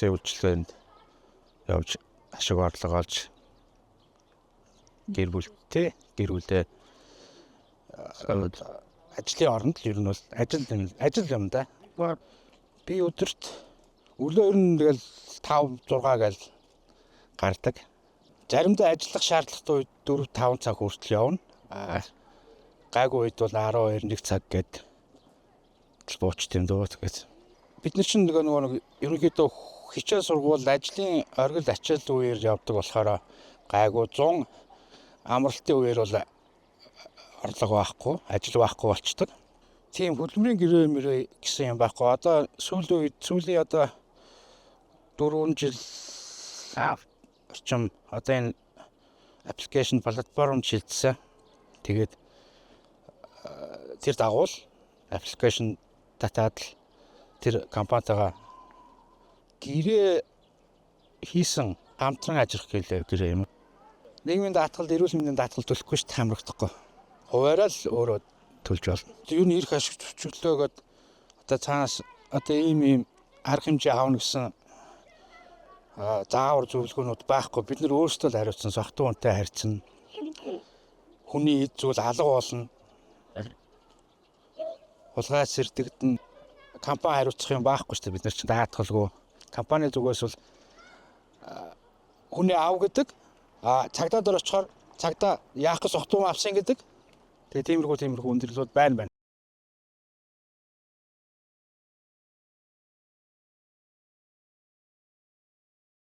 Такси үйлчилгээнд явж ашиг орлого олж гэр бүлтэй, гэр бүлээ ажлын оронд л ер нь бол ажил ажил юм да. Би өдөрт өглөө ер нь тэгэл 5 6 гээл гардаг. Заримдаа ажиллах шаардлагатай үед 4 5 цаг хүртэл явна. Аа, гайгүй үед бол 12 1 цаг гээд буучт юм дөө тэгээд. Бид нар чинь нөгөө нэг ерөнхийдөө хичээл сургууль, ажлын оргил ачаал үеэр явдаг болохоор гайгүй 100 амралтын үеэр бол орлого байхгүй, ажил байхгүй болчдөг. Тийм хөдөлмөрийн гэрээ мөрөө гэсэн юм байхгүй. Одоо сүүлийн үед, сүүлийн одоо 4 жил орчим одоо энэ application платформ шилжсэн. Тэгээд тэр дагуул application татаад л тэр компанитайгаа гэрээ хийсэн, хамтран ажиллах гэлээ гэрээ юм. Нийгмийн даатгалд, эрүүл мэндийн даатгал төлөхгүй шүү дээ, хамрагдахгүй. Хуваараа л өөрөө төлж болно. Ер нь эрх ашиг зөвчөглөөгөөд одоо цаанаас одоо ийм ийм арга хэмжээ авна гэсэн заавар зөвлөгөөнүүд байхгүй. Бид нар өөрсдөө л хариуцсан, согтуу хүнтэй харьцна. Хүний эд зүйл алга болно. Хулгай сэрдэгдэн, компани хариуцах юм байхгүй шүү дээ. Бид нар чинь даатгалгүй. Компани зүгээс бол хүний ав гэдэг. А цагдаа дээр очихоор цагдаа яах гэж согтуу авсан гэдэг. Тэгээ тиймэрхүү өндөрлөлүүд байна байна.